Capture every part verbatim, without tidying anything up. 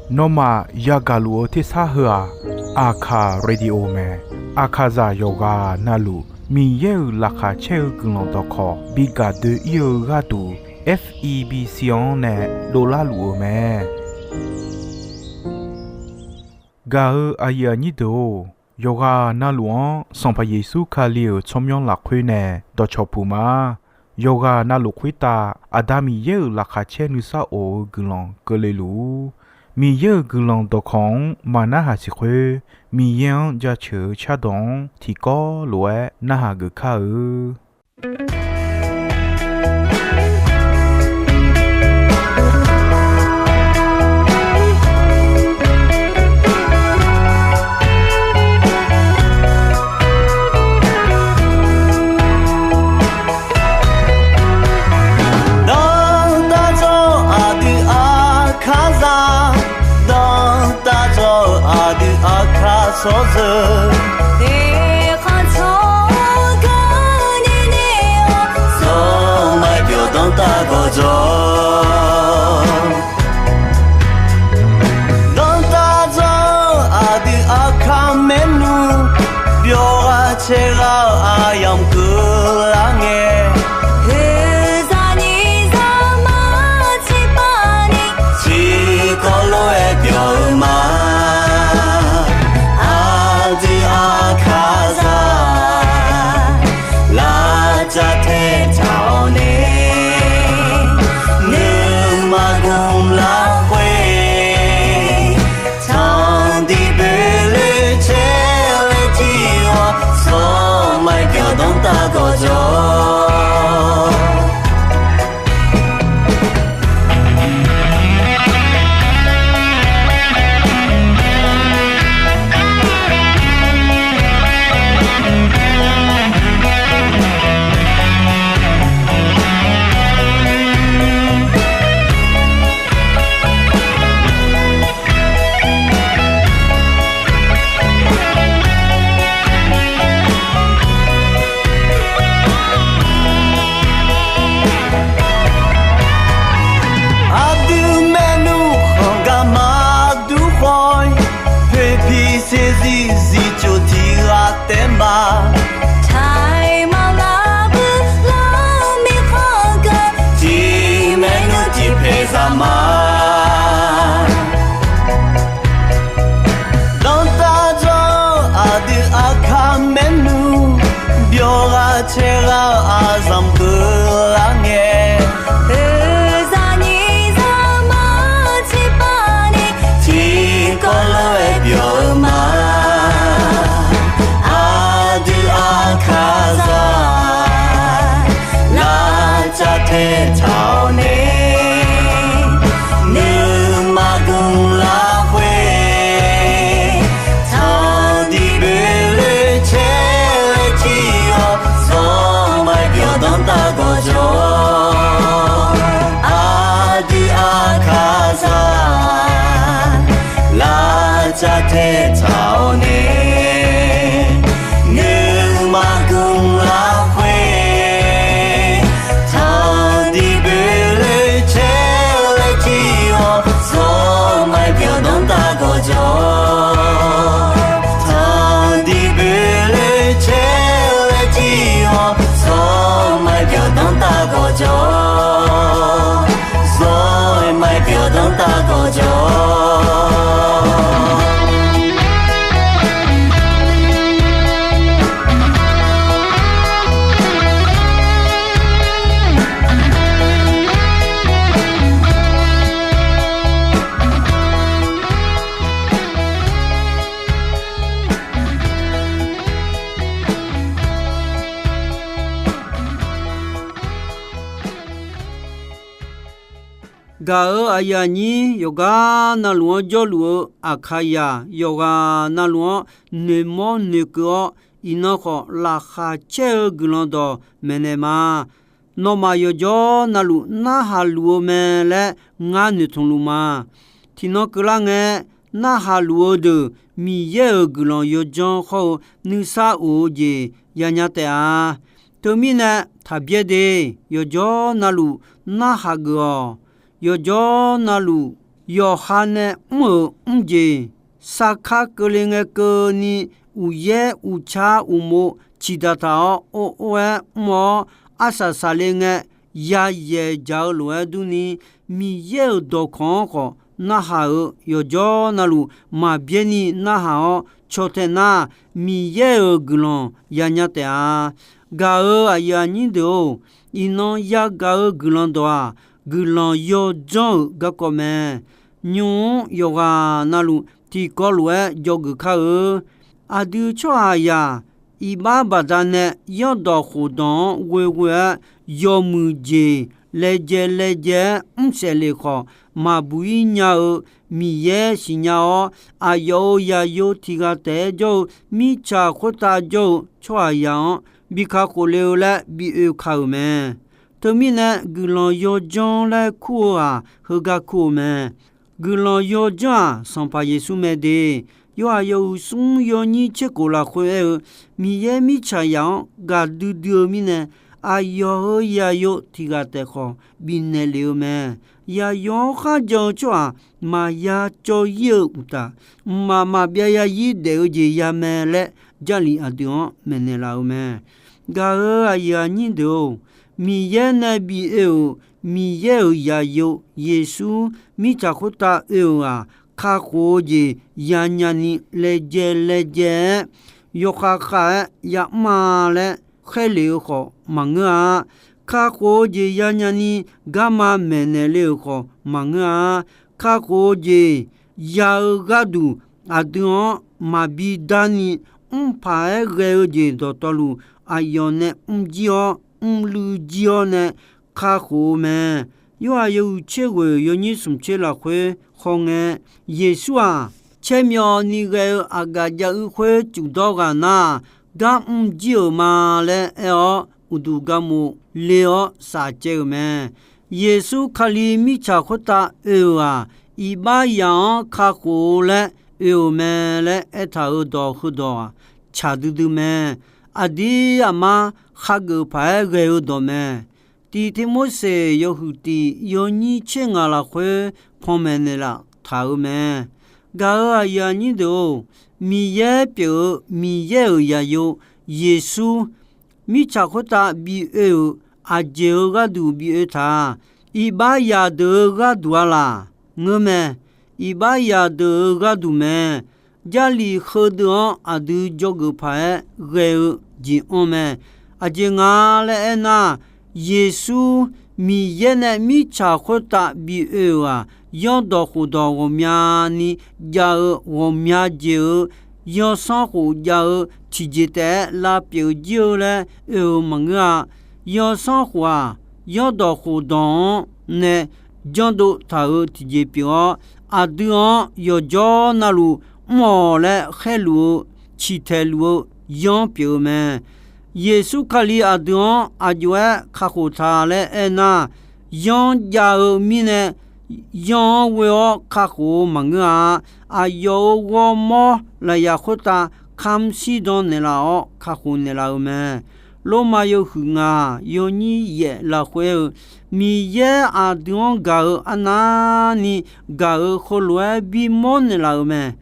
Nawmaf yagaq luf-eu tersar heu-aq, Aqkaq Radio mae. Aqkaqzaq yawqghaq navluf Miqyaer-euq laqkhaq caer-eu guiqlanq dawqkawq bi gaq doe-ir-eu gharduq, F E B C-anr nae dovlar luf-eu mae. Gaq-eu aqyuif aqnyir deuq-or, yawqghaq navluf-anr Sanqpaq Yeqsur Kali-euq tsawrmyanr lafkhoer nae dawqcawq puq ma. Yawqghaq navluf khoertav Aqda Miqyaer-euq laqkhaq caer nuisar of-eu guiqlanq keuvle luf-ur. Miqyaer-euq guiqlanq dawqkawq-anr maqnarhaq siq khoer, Miqyaer-anr jaceuq-eu cardawq-anr tiqkawv lof-aer narhaq geuf kar-eu. Dawqtawvluf aqdui Aqkaqzaq, dawqtawvluf aqdui Aqkaq tsawrjeuq, eqkhanq tsawrganr nini-awr, zawr maqbyawq danrtav gawqjawq. Dawqtawvluf aqdui Aqkaq maernmr, byawq ghaq caer ghaq-eu aqyamq keuvlar ngae, heuzaq nyiq zaqmar tsiqpavni, tiqkawv lof-aer byawq-eu ma. Aqdui Aqkaqzaq, lavcav taetaq-awr nae, nuima gmq lafkhoer, tanqdiq boeqloe caer laer jir-awr, zawr maqbyawq danrtav gawqjawq. Aqdui maernmr khanq gar maqdur khawf-ir, poeqpiq saeqzir zifcof tiq ghaq taef ma. Taiq maqlar bui lar mirkhanq geu, tiq maernmr tiq paeq zaq ma. Dawqtawvluf aqdui Aqkaq maernmr, byawq ghaq caer ghaq-eu aqzanq keuvlar ngae, heuzaq nyiq zaqmar tsiqpavni, tiqkawv lof-aer byawq-eu ma. Aqdui Aqkaqzaq, lavcav taetaq-awr nae, nuima gmq lafkhoer, tanqdiq boeqloe caer laer jir-awr, zawr maqbyawq danrtav gawqjawq. Aqdui Aqkaqzaq, lavcav taetaq-awr nae, nuima gmq lafkhoer, tanqdiq boeqloe caer laer jir-awr, zawr maqbyawq danrtav gawqjawq. Tanqdiq boeqloe caer laer jir-awr, zawr maqbyawq danrtav gawqjawq. Zawr maqbyawq danrtav gawqjawq. Gaq-euq aqyuif aqnyir yawqgar navluf-anr jawrluf-eu Aqkaqzaq yawqghaq navluf-anr noeqmawr noeqkeuv-awr, iqnan khawf laqkhaq caer-eu guiqlanq dawq maeqnaeq ma. Nawmaf yawqjawr navluf narhaq luf-eu mae laer ngar noeqtmq luf ma. Tiqnan keuvlar ngae, narhaq luf-eu deuq Miqyaer-euq guiqlanq yawdzanr hawr-eu nuisar of-eu jeq yanya taef-a. Teumirnae, taqbyaer de, yawqjawr navluf narhaq geuf-awq. yawqjawr navluf, yawqha nae mr-euq mrjeq sarkar keuvle ngae keuvni, uqyaer uqcar uqmov ciqdaq taq-awr, or or-aer mr-awr, arsaq saqle ngae, yayaeq dzaq-eu lof-aer durni, Miqyaer-euq dawqkawq-anr khawf narhaq-euq yawqjawr navluf maqbyaer ni narhaq-awr caw tae nar, Miqyaer-euq guiqlanq yanya taef-a. Gaq-euq aqyuif aqnyir deuq-or, iqnan yagaq-eu guiqlanq dawq-aq, guiqlanq yawdzanr-euq garkawv mae. Nymq-mr yawqghaq navluf tiqkawv lof-aer dzawgeuf kar-eu. Aqdui tsawrhaqzaq iqbax baqdanae zanrdawq khofdawq-anr ghoeghoe-aer, yawmuiq jeq laejae laejae-aer mrsaef lef khawf, maqbuq-ir nya-eu Miqyaer siqnya-awr, aqyawf-euq zaqyo tiq ghaq taef-aer jawr-eu mirtsaq khoertav jawr-eu tsawrhaqzaq-anr bi kakhof le-eu laer bi oe ka-euq mae. Teumirnae, guiqlanq yawdzanr laer kur-eu-aq, heugar kur-eu mae. Guiqlanq yawdzanr-aq, Sanqpaq Yeqsur mae de. Yorhaq yawhuiq smr yawnyir tser khof lafkhoer aer-eu, Miqyaer mirtsaqzaq-anr gaqdui dui-eu mirnae, aqyawf-euq zaqyo tiq ghaq taef khawf bifnaeq lef-eu mae. Zaqyo-anr kharjan-eu tsawrhaq maqya cawv-ir-eu uqtaf, mqmaq maqbyav ya-ir daef-eu jeq ya mae laer, Jarlif aqdui-anr maeqnaeq laf-eu mae. Gaq-euq aqyuif aqnyir deuq-or, Miqyaer nae bif oe-euq Miqyaer-euq zaqyo Yeqsur mirtsaq khoertav oe-euq-aq, kakhof-eu jeq yanya ni laejae laejae-aer, yawkhav khav-aer yamr-a laer khaerlef-eu khawf maqngeur-a. Kakhof-eu jeq yanya ni garma maeqnaeq le-euq khawf maqngeur-a. Kakhof-eu jeq ya-eu gharduq aqdui-anr maqbi darni, mrpaq-aer ghae-eu jeq dawqtawvluf aqyawf nae mrjir-awr mrluiv jir-awr nae kakhof-eu mae. Yorhaq yawhuiq tser ghoeq yawnyir smq tser lafkhoer khawr ngae, Yeqsur-aq, caermyawvni ghae-eu aqgaf jav-ir khoer cuf dawr ghaq nar, gar mrjir-euq ma laer aer-awr, uqduq garmov le-awr safcaev-euq mae. Yeqsur Kali mirtsaq khoertav oe-euq-aq, iqbax zaq-anr kakhof-eu laer oe-euq mae laer aertaq-euq dawq heudawq-aq, tsaq duidui mae. Aqdir aqmar khageuf paq-aer ghae-eu dawq mae. Tiq Tirmorseq yawhuiq tiq yawnyir tser ngaq lafkhoer panmaeq naeqlaf taq-euq mae. Gaq-euq aqyuif aqnyir deuq-or, Miqyaer pyeuf-eu Miqyaer-euq zaqyo Yeqsur mirtsaq khoertav bi oe-euq aqjeq-euq gharduq bi oe taq-a. Iqbax zaqdeuq-euq gharduq-a laq? Ngeur mae. Iqbax zaqdeuq-euq gharduq mae. Jarlif heudeuq-anr aqdui dzawgeuf paq-aer ghae-eu jeq anr mae. Aqjeq nga laer aernar, Yeqsur Miqyaer nae mirtsaq khoertav bi oe-euq-aq, zanrdawq khofdawq ghawqmyani jav-eu ghawqmya jeq-euq zanrsanrkhof jav-eu tiqjeq taef-aer lavpyeuf jir-eu laer oe-euq maqngeur-a. Zanrsanrkhof-aq, zanrdawq khofdawq-anr nae janrdov taq-euq tiqjeq pyeuf-awr, aqdui-anr yawqjawr navluf mr-awq laer khaerluf-eu, ciqtaeq luf-eu zanr pyeuf-eu mae. Yeqsur Kali aqdui-anr aqjox-aer kakhof ta laer aernar, zanr jav-eu mirnae, zanr-anr ghoe-awr kakhof-eu maqngeur-a. Aqyawf-euq ghawrmawr lafyaq khoertav kamq shirdan naeqlaf-awr kakhof naeqlaf-eu mae. Lormav yawhuiq ngaq yawnyir yaef lafkhoer-eu, Miqyaer aqdui-anr gaq-eu arnavni gaq-euq heulof-aer bimawr naeqlaf-euq mae.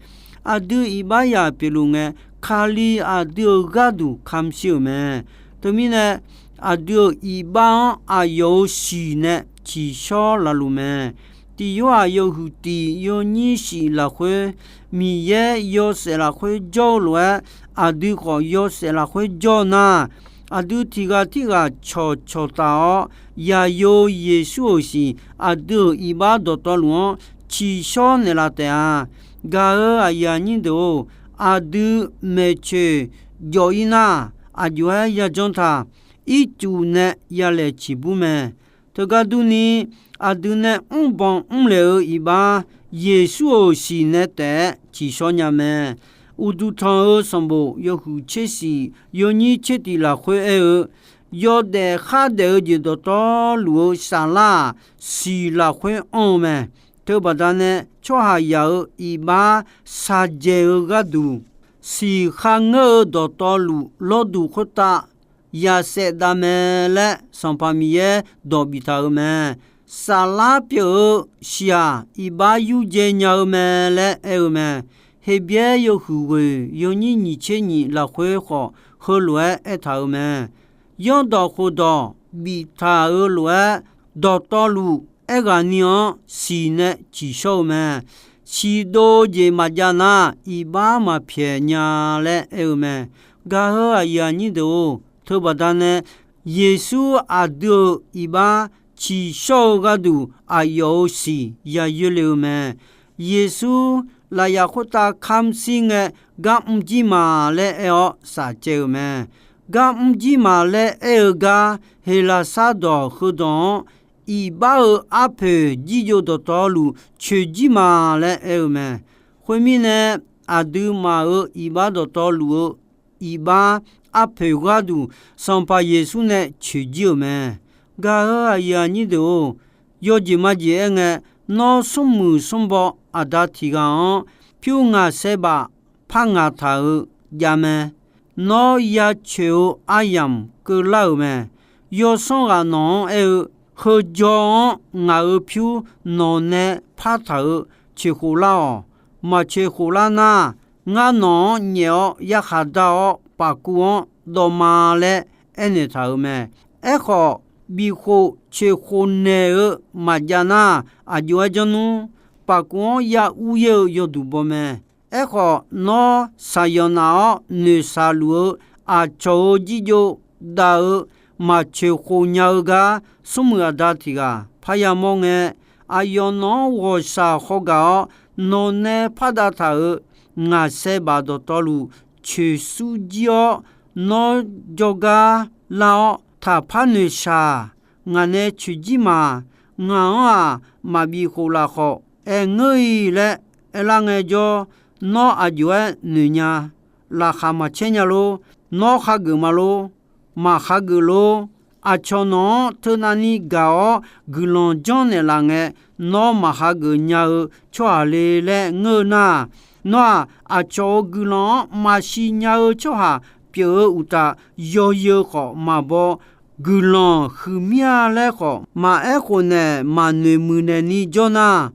Aqdui iqbaxzaq pyeufluf ngae, Kali aqdui-euq gharduq kamq shir-euq mae. Teumirnae, aqdui-euq iqbax-anr aqyawf-euq siq nae tsiqshawr lafluf mae. Tiq Yorhaq yawhuiq tiq yawnyir shif lafkhoer, Miqyaer yawshaef lafkhoer jawr-eu lof-aer, aqdui khawf yawshaef lafkhoer jawr nar, aqdui tiq ghaq tirghaq cawqcawq taf-awr, zaqyo Yeqsur-euq siq aqdui-euq iqbax dawqtawvluf-anr tsiqshawr naeqlaf taef-a. Gaq-euq aqyuif aqnyir deuq-or, aqdui maeqtsoeq jawf-ir nar, aqjox-aer yajanr taq, ircuf nae yalaeq ciqbur mae. Teugar durni, aqdui nae mrbanq mrlaeq-eu iqbax, Yeqsur-euq siq nae taef-aer tsiqshawr nya mae. Uqduq tanq-eu sanqbof yawhuiq tser shif yawnyir tser tiq lafkhoer aer-eu, yawdaef khardaef-eu jeq dawqtawvluf-eu saflar-aq, siq lafkhoer anr-eu mae. Teubaqda nae tsawrhaqzaq-euq iqbax shaqjaeq-eu gharduq, siq kharngeur-eu dawqtawvluf lawrduq khoertav yasaef dav mae laer Sanqpaq Miqyaer dawq biftaq-euq mae. Saflar pyeuf-eu shiq-aq, iqbax yurdzae nya-eu mae laer aer-eu mae. Heqbyaer yawhuiq ghoeq yawnyir nyiq tser nyiq lafkhoer khawf, heulof-aer aertaq-euq mae. Zanrdawq khofdawq biftaq-euq lof-aer, dawqtawvluf aerghaqni-anr siq nae ciqshawr-eu mae. Siqdov jeq maqjav nar, iqbax maqpyaeq nya laer aer-eu mae. Gaq-eu aqyuif aqnyir deuq-or, teubaqda nae Yeqsur aqdui-euq iqbax ciqshawr-eu gharduq aqyawf-euq siq yayoer le-eu mae. Yeqsur lafyaq khoertav kamr shir ngae, gar mr jir ma laer aer-awr safcaev-euq mae. Gar mr jir ma laer aer-eu gar, Heqlaqsar dawq heudawq-anr, iqbax-euq arpoeq jirjov dawqtawvluf coeq jir ma laer aer-eu mae. Khoermirnae, aqduimaf-euq iqbax dawqtawvluf-eu iqbax arpoeq gharduq Sanqpaq Yeqsur nae coeq jir-euq mae. Gaq-eu aqyuif aqnyir deuq-or, yawjeq majeq aerngae, nawr smrmuiq smrbaw aqda tiq ghaq-anr pyur ngaq saerbaf par ngaq taq-euq javmae. Nawr ya coeq-eu aryamq keuvlar-euq mae. Yawsanr ghaq nawq-anr aer-eu, Heu jawr-anr ngaq-euq pyur nawq nae par taq-euq coeqkhof lar-awq. Maq coeqkhof lar nar, ngar nawq-anr nyaef-awr yarkhaq dar-awr, pafkuv-anr dawv ma laer aernaeq taq-euq mae. Aerkhawf, bifkhof coeqkhof naeq-eu maqjav nar, aqjox-aer janr nmr. Pafkuv-anr ya ur yaer-eu yawduq baw mae. Aerkhawf, nawr shaqyanq naf-awr noeqshaq luf-eu aqcawq-euq jirjov dav-eu maq coeqkhof nya-eu gar, smrmuiq aqda tiq ghaq parya mawr ngae, aqyawf nawq-anr ghawqshaq hawgaq-awr, nawq nae pardav taq-euq ngaq saerbaf dawqtawvluf coeqsur jir-awr, nawr jawrgar lar-awr taqpar noeqshaq. Ngaq nae coeq jir ma. Ngaq-anr-aq, maqbif khof laf khawf, aer ngeur-iq laer aerlar ngaejawr, nawr aqjox-aer noeq nya. Laqkhaq maqcaer nya lor. Nawr khageuf ma lor. Maq khageuf lor. Aqcawq nawq-anr teunav ni gaq-awr guiqlanq janrnaeq laf ngae, nawr maq khageuf nya-eu tsawrhaq le laer ngeur-eu nar, nawr-aq, aqcawq-euq guiqlanq-anr maqsiq nya-eu tsawrhaq pyeuf-eu uqtaf, yawzeu khawf maqbaw, guiqlanq huiqmya laer khawf maqaer khofnaeq, maqnoeq muiqnaeq ni jawr nar,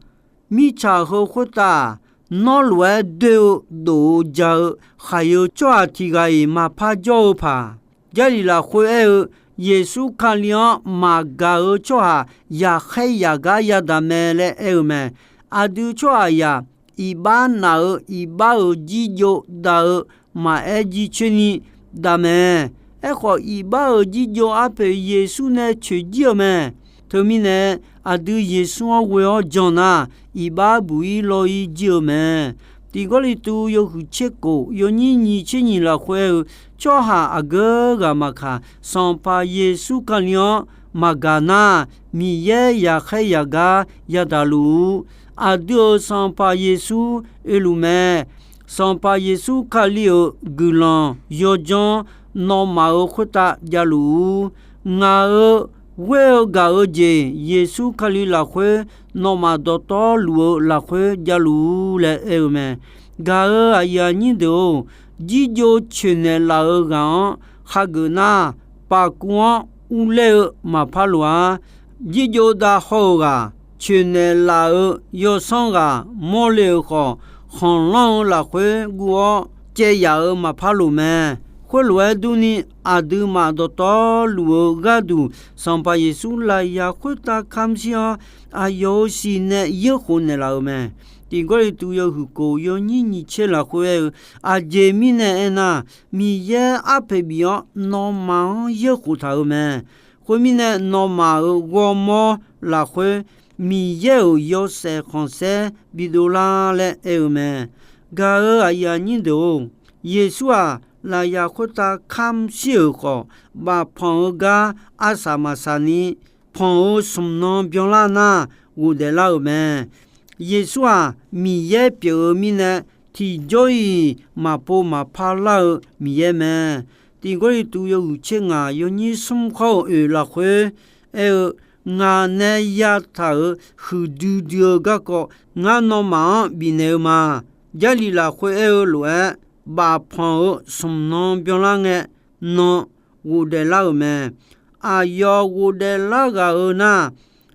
mirtsaq heu khoertav nawr lof-aer doer-eu dof-eu ja-eu khaqyeu tsawrhaq tiq ghaq-iq maqpar jawr-eu paq. Jarlif lafkhoer aer-eu, Yeqsur Kali-anr maqgaq-eu tsawrhaq yaqkhaer yaqgar yadaq mae laer aer-eu mae. Aqdui tsawrhaqzaq iqbax naf-eu iqbax-euq jirjov dav-eu maqaer jircoer ni dav mae. Aerkhawf, iqbax-euq jirjov arpoeq Yeqsur nae coeq jir-eu mae. Teumirnae, aqdui Yeqsur-anr ghoe-awr jan nar, iqbax buq-ir lawr-ir jir-eu mae. Tiq Gawrliqtu yawhuiq tser kof yawnyir nyiq tser nyiq lafkhoer aer-eu, tsawrhaq aqgeu ghaq maqkaq, Sanqpaq Yeqsur Kali-anr maqgaq nar, Miqyaer yaqkhaer yaqgar yadaq luf-ur. Aqdui-euq Sanqpaq Yeqsur oeluf mae. Sanqpaq Yeqsur Kali-euq guiqlanq yawdzanr nawmaf-euq khoertav javluf-ur. Ngaq-euq ghoer-eu gaq-eu jeq Yeqsur Kali lafkhoer nawmaf dawqtawvluf-eu lafkhoer javluf-ur laer aer-eu mae. Gaq-eu aqyuif aqnyir deuq-or, jirjov coeqnaeq laf-eu ghaq-anr khageuf nar, pafkuv-anr urler-eu maqpar loq-ar. Jirjov dav haw-euq ghaq, coeqnaeq laf-eu yawsanr ghaq mawrle-euq khawf, khanqlanr-eu lafkhoer guv-awr caev yaf-euq maqpar loq mae. Khoerlof-aer durni, aqduimaf dawqtawvluf-eu gharduq Sanqpaq Yeqsur lafyaq khoertav kamq shir-awr, aqyawf-euq siq nae yaerkhof naeqlaf-euq mae. Tiq Gawrliqtu yawhuiq kof yawnyir nyiq tser lafkhoer aer-eu, aqjeq mirnae aernar, Miqyaer arpoeq bif-awr nawmaf-anr yaerkhof taq-euq mae. Khoermirnae, nawmaf-euq ghawrmawr lafkhoer Miqyaer-euq yawshaef khanqsaer bidov lar laer aer-eu mae. Gaq-eu aqyuif aqnyir deuq-or, Yeqsur-aq, lafyaq khoertav kamq shir-euq khawf, bafpanq-eu gar arsaq maqsaq ni, panq-eu smq nan byanlar nar, ghofdaef lar-euq mae. Yeqsur-aq, Miqyaer pyeuf-eu mirnae, tiqjawr-iq maqpov maqpar lar-eu Miqyaer mae. Tiq Gawrliqtu yawhuiq tser ngaq yawnyir smr khawr-eu oeq lafkhoer aer-eu, Ngaq nae yataq-euq huiqdui dui-eu garkawv ngar nawmaf-anr bifnaeq-eu ma. Jarlif lafkhoer aer-eu lof-aer, bafpanq-eu smq nan byanlar ngae, nan ghofdaef lar-euq mae. Aqyawf ghofdaef lar ghaq-eu nar,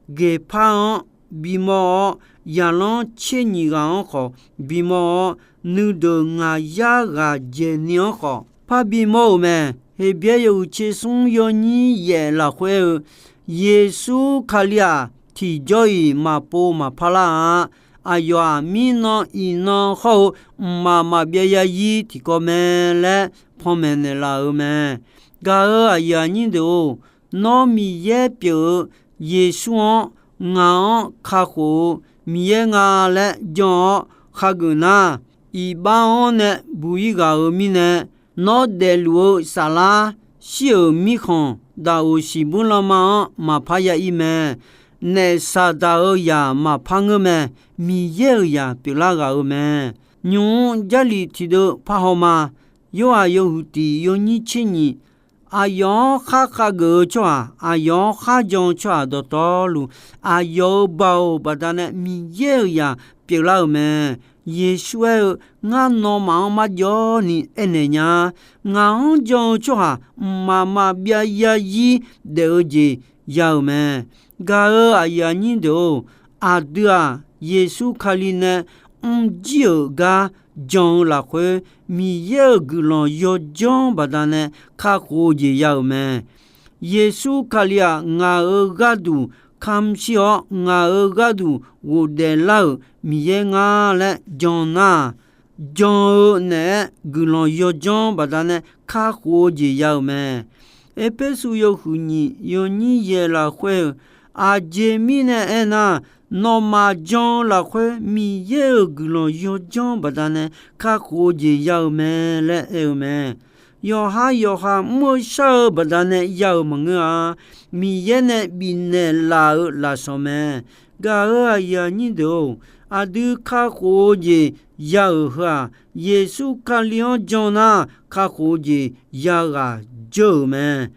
geqpar-anr bimawr-awr, zaqlanr tser nyiq ghaq-anr khawf bimawr-awr, nuideuq ngaq yar ghaq dzaeqni-anr khawf parbi mawr-euq mae. Heqbyaer yawhuiq tser smr yawnyir yaef lafkhoer-eu, Yeqsur Kali-aq, tiqjawr-iq maqpov maqpar lar-a. Aqyawf-aq, mirnan iqnan hawr-eu mqmaq maqbyav zarzir tiqkawv mae laer panmaeq naeqlaf-euq mae. Gaq-euq aqyuif aqnyir deuq-or, nawr Miqyaer pyeuf-eu Yeqsur-anr ngaq-anr kakhof-eu Miqyaer nga laer jan-awr khageuf nar, iqbax-anr nae buq-ir ghaq-euq mirnae, nawr daefluf-eu saflar shir-euq mirkhanq daqoq siqbur lanma-anr maqpar ya-ir mae. Naef saqdaq-euq zaq maqpar ngeur mae. Miqyaer-euq zaq pyeuflar ghaq-euq mae. Nymq-mr Jarlif tiqdeuv parhaw ma. Yorhaq yawhuiq tiq yawnyir tser nyiq, aqyawf-anr khar khageuf-eu tsawrhaq, aqyawf-anr khar jan-eu tsawrhaq dawqtawvluf, aqyawf-euq baoq baqdanae Miqyaer-euq zaq pyeuflar-euq mae. Yeqsur aer-eu, Ngar nawmaf-anr marjawv ni aernaeq nya. Ngaq-anr jan-eu tsawrhaq mqmaq maqbyav zarzir daef-eu jeq ya-euq mae. Gaq-euq aqyuif aqnyir deuq-or, aqdui-aq, Yeqsur Kali nae mrjir-euq gar jan-eu lafkhoer, Miqyaer-euq guiqlanq yawdzanr baqdanae kakhof-eu jeq ya-euq mae. Yeqsur Kali-aq, ngaq-euq gharduq kamq shir-awr, ngaq-euq gharduq ghofdaef lar-euq Miqyaer ngar laer jan nar, jan-eu naeq-aer guiqlanq yawdzanr baqdanae kakhof-eu jeq ya-euq mae. Erpersu yawhuiq nyiq yawnyir yaeq lafkhoer-eu, aqjeq mirnae aernar, nawmaf jan-eu lafkhoer Miqyaer-euq guiqlanq yawdzanr baqdanae kakhof-eu jeq ya-euq mae laer aer-eu mae. Yawqha yawqha mr-eu shar-eu baqdanae ya-euq maqngeur-a. Miqyaer nae bifnaeq laf-euq lafsawq mae. Gaq-euq aqyuif aqnyir deuq-or, aqdui kakhof-eu jeq ya-euq heu-aq, Yeqsur Kali-anr jan nar kakhof-eu jeq ya ghaq jawr-euq mae.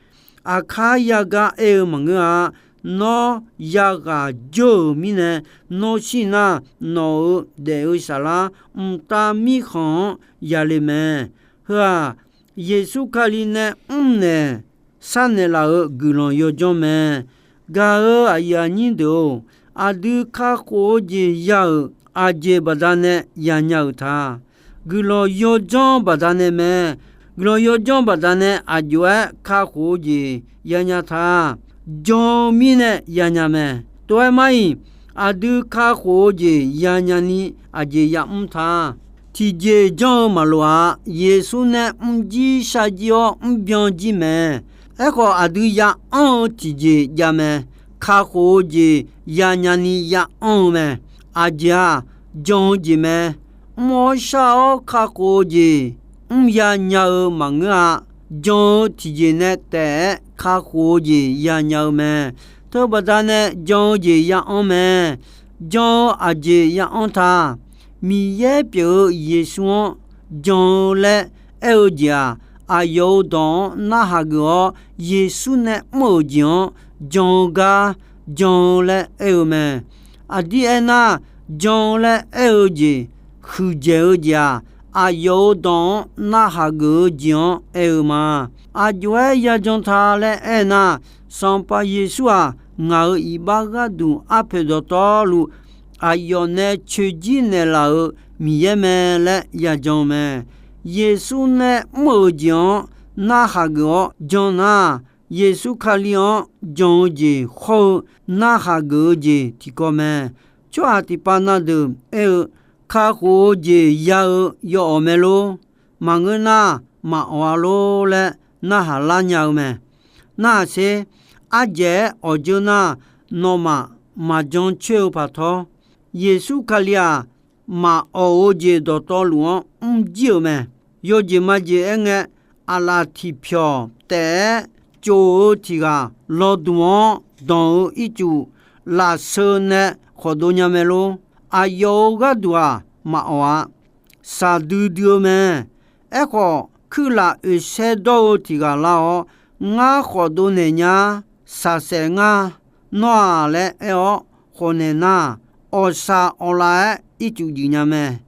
Aqkar yagar aer-eu maqngeur-a. Nawr ya ghaq jawr-euq mirnae, nawr shir nar nawq-euq daef-eu saflar mqtav mirkhanq-anr yale mae. Heu-aq, Yeqsur Kali nae mrnaeq sharnaeq laf-euq guiqlanq yawdzanr mae. Gaq-euq aqyuif aqnyir deuq-or, aqdui kakhof-eu jeq ya-euq aqjeq baqdanae yanya-euq ta. Guiqlanq yawdzanr baqdanae mae. Guiqlanq yawdzanr baqdanae aqjox-aer kakhof-eu jeq yanya ta. Jan-eu mirnae yanya mae. Tov-aer mar-iq, aqdui kakhof-eu jeq yanya ni aqjeq yamr ta. Tiqjeq janr-eu maqloq-a. Yeqsur nae mrjir sharjir-awr mrbyan jir mae. Aerkhawf, aqdui ya'anr-eu tiqjeq jav mae. Kakhof-eu jeq yanya ni ya'anr-eu mae. Aqjeq-aq, jan-eu jeq mae. Mr-awr shar-awr kakhof-eu jeq mrya nya-eu maqngeur-a. Jan-eu tiqjeq nae taef-aer kakhof-eu jeq yanya-eu mae. Teubaqda nae jan-eu jeq ya'anr mae. Jan-eu aqjeq ya'anr ta. Miqyaer pyeuf-eu Yeqsur-anr jan-eu laer aer-eu jeq-aq, aqyawf-euq dawq-anr narhaq geuf-awr, Yeqsur nae mr-euq jeq-anr jan-eu gar jan-eu laer aer-eu mae. Aqdir aernar, jan-eu laer aer-eu jeq, huiqdzaeq-eu jeq-aq, aqyawf-euq dawq-anr narhaq geuf-eu jeq-anr aer-eu ma. Aqjox-aer yajan ta laer aernar, Sanqpaq Yeqsur-aq, ngaq-euq iqbax gharduq arpoeq dawqtawvluf aqyawf nae coeqjir naeqlaf-euq Miqyaer mae laer yajan-eu mae. Yeqsur nae mr-euq jeq-anr narhaq geuf-awr jan nar, Yeqsur Kali-anr jan-eu jeq hawr-eu narhaq geuf-eu jeq tiqkawv mae. Tsawrhaq tiqpav na deuq aer-eu, kakhof-eu jeq ya-eu yawawq mae lor. Maqngeur nar, maqawq-a lor laer narhaq lar nya-eu mae. Narhaq sher. Ardzaeq-aer awqdzeur nar, nawmaf maqjan coer-eu paq tawr, Yeqsur Kali-aq, maqawq-eu jeq dawqtawvluf-anr mrjir-euq mae. Yawjeq majeq aerngae, aqlaf tiqpyawq taef-aer cof-eu tiq ghaq lawduq-anr danq-eu ircuf lafseu nae khawf dov nya mae lor. Aqyawf-euq gharduq-aq, maqawq-a. Shaqdui dui-eu mae. Aerkhawf, kuirlaf oeqsaer dawr-eu tiq ghaq lar-awr, ngar khawf dov naeq nya, shaqsaef ngar, nawr-aq laer aer-awr khawf naeq nar, awqshaq awqlaf-aer ircuf juif nya mae.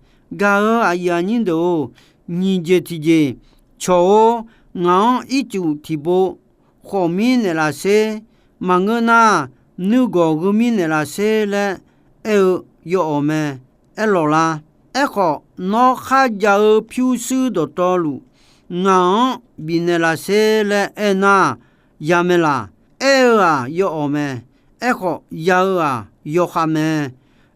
Gaq-euq aqyuif aqnyir deuq-or, nyiq jeq tiqjeq, cawq-or, ngaq-anr ircuf tiqpov khawf mir naeqlaf sher. Maqngeur nar, nuigawq gheumirnaeq laf sher laer aer-eu yawawq mae. Aerlawq lar. Aerkhawf, nawr kharjav-eu pyurshuir dawqtawvluf, ngaq-anr bifnaeq laf sher laer aernar, ya mae laq? Aer-eu-aq yawawq mae. Aerkhawf, ya-eu-aq yawkhav mae.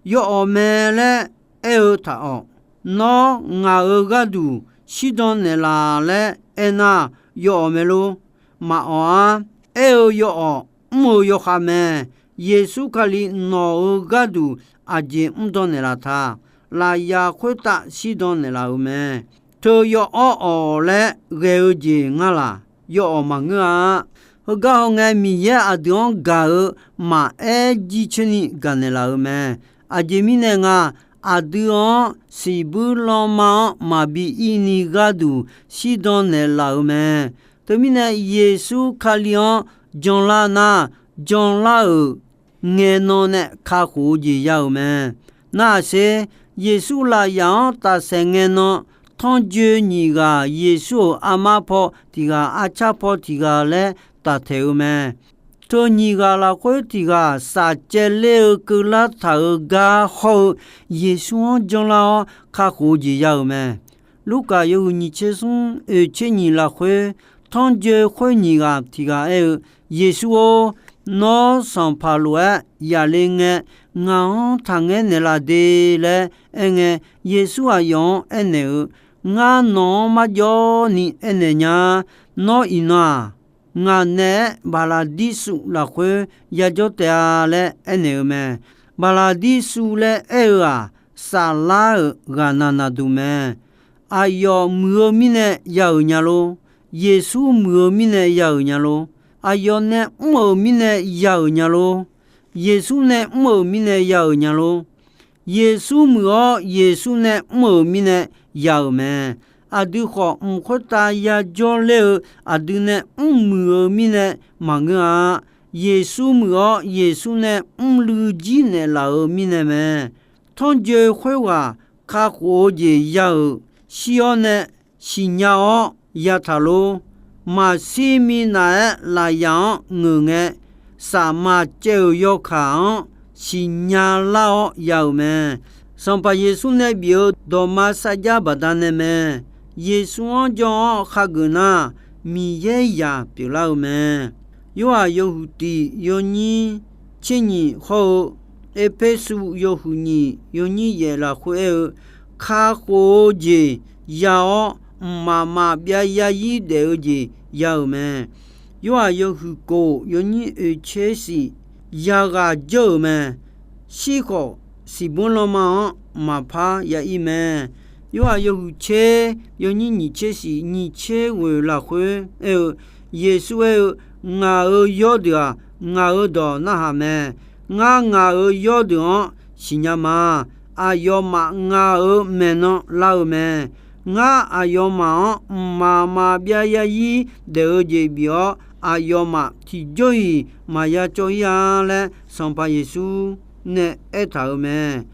Yawawq mae laer aer-eu taq-awq. Nawr ngaq-euq gharduq shirdan naeqlaf laer aernar, yawawq mae lor? Maqawq-ar. Aer-eu yawawq, mr-eu yawkhav mae. Yeqsur Kali nawq-euq gharduq aqjeq mrdan naeqlaf ta? Lafyaq khoertav shirdan naeqlaf-euq mae. Teu yawawr awq laer ghae-eu jeq ngar laq? Yawawq maqngeur-a. Heugar hawngae, Miqyaer aqdui-anr gaq-eu maqaer jircoer ni gaqnaeq laf-euq mae. Aqjeq mirnae nga, aqdui-anr siqbuir lanma-anr maqbi ir ni gharduq shirdan naeqlaf-euq mae. Teumirnae, Yeqsur Kali-anr janlar nar, janlar-euq ngaenan nae kakhof-eu jeq ya-euq mae. Nar-aq sher, Yeqsur lafyaq-anr tafsaeq ngae nan, tanrjoe nyiq ghaq Yeqsur-euq armar paw tiq ghaq, arcar paw tiq ghaq laer taftaeq-eu mae. Teu nyiq ghaq lafkhoer tiq ghaq safcaev ler-eu keuvlar taq-euq gar hawr-eu Yeqsur-anr janlar-awr kakhof-eu jeq ya-euq mae. Lurkaf yawhuiq nyiq tser smr oeq tser nyiq lafkhoer, tanrjoe khoer nyiq ghaq tiq ghaq aer-eu, Yeqsur-or, nawr sanqpaq lof-aer yaqle ngae, ngaq-anr taqngaer naeqlaf de laer aerngae, Yeqsur aqyawf-anr aernaeq-eu, Ngar nawq-anr marjawv ni aernaeq nya, nawr iqnan-aq, ngaq naeq-aer Baqlaqdirsuv lafkhoer yajawr taef-a laer aernaeq-eu mae. Baqlaqdirsuv laer aer-eu-aq, saflar-euq ghaqnaq naqduq mae. Aqyawf muiq-eu mirnae ya-euq nya lor? Yeqsur muiq-eu mirnae ya-euq nya lor? Aqyawf nae mr-euq mirnae ya-euq nya lor? Yeqsur nae mr-euq mirnae ya-euq nya lor? Yeqsur muiq-awr Yeqsur nae mr-euq mirnae ya-euq mae. Aqdui khawf mq khoertav yajawr ler-eu aqdui nae mrmuiq-eu mirnae maqngeur-a. Yeqsur muiq-awr Yeqsur nae mrluiv jir naeqlaf-euq mirnae mae. Tanrjoe khoerghaq kakhof-eu jeq ya-euq shir-awr nae siqnya-awr yataq lor. Maqshir minav-aer lafyaq-anr ngeur ngae, safmaq caev-euq yawkaq-anr siqnya lar-awr ya-euq mae. Sanqpaq Yeqsur nae bif-eu dawqma sarjax baqdanae mae. Yeqsur-anr jan-awr khageuf nar, Miqyaer zaq pyeuflar-eu mae. Yorhaq yawhuiq tiq yawnyir tser nyiq hawr-eu, Erpersu yawhuiq nyiq yawnyir yaef lafkhoer aer-eu, kakhof-eu jeq ya-awr, mqmaq maqbyav yarzir daef-eu jeq ya-euq mae. Yorhaq yawhuiq kof yawnyir oeq tser shif, yaghaq jawr-euq mae. Shir khawf, siqbur lanma-anr maqpar ya ir mae. Yorhaq yawhuiq tser yawnyir nyiq tser shif nyiq tser ghoeq lafkhoer aer-eu, Yeqsur aer-eu, Ngaq-euq yawrdeuq-aq, ngaq-euq dawq narhaq mae. Ngar ngaq-euq yawrdeuq-anr siqnya ma. Aqyawfmaf ngaq-euq maeqnan lar-eu mae. Ngar aqyawfmaf-anr mqmaq maqbyav yarzir daef-eu jeq bif-awr, aqyawfmaf tiqjawr-iq maqya cawv ir-a laer, Sanqpaq Yeqsur nae aertaq-euq mae.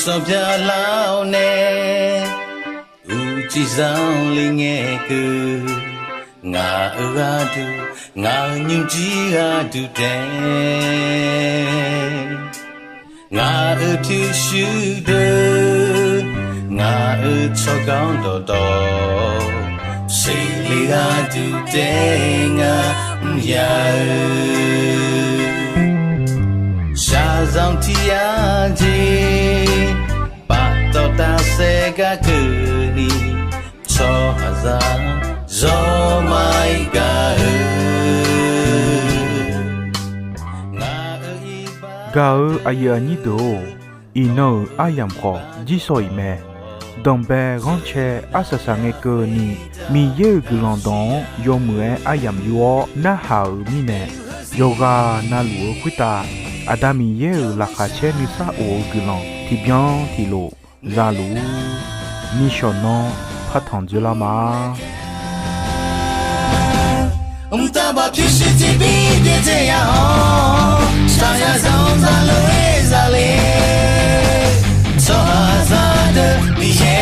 Sanqpaq Lar-awr nae uqcif zanqler ngae keuv, ngaq-euq gharduq, ngaq-euq nymrjir gharduq taef, ngaq-euq pyurshuir deuq, ngaq-euq tsawrganr dawqtawv, seqle gharduq taef ngar mrya-eu, shaqzanq tiq yar jeq, paftawf tafsaef gar keuvni, tsawrhaqzaq zawr maqir gaq-eu, ngaq-euq iqbax. Gaq-eu aqyuif aqnyir deuq-or, iqnan-euq aryamq khawf jirsawq iq mae. Danqbae ghanrcae arsaq saq ngae keuvni, Miqyaer-euq guiqlanq dawq-anr yawmuiq-aer aryamq yur-awr narhaq-euq mirnae, yawqghaq navluf-eu khoertav Aqda Miqyaer-euq laqkhaq caer nuisar of-eu guiqlanq tiqbyan tiqlof zaluf-ur. Nishawq nanr partanq dzoerlar ma. Mqtav baq pyurshuir tiqbir byaerdzae ya-awr, shaqzanq zanq zaqlof-aer zale, tsawrhaqzaq deuq Miqyaer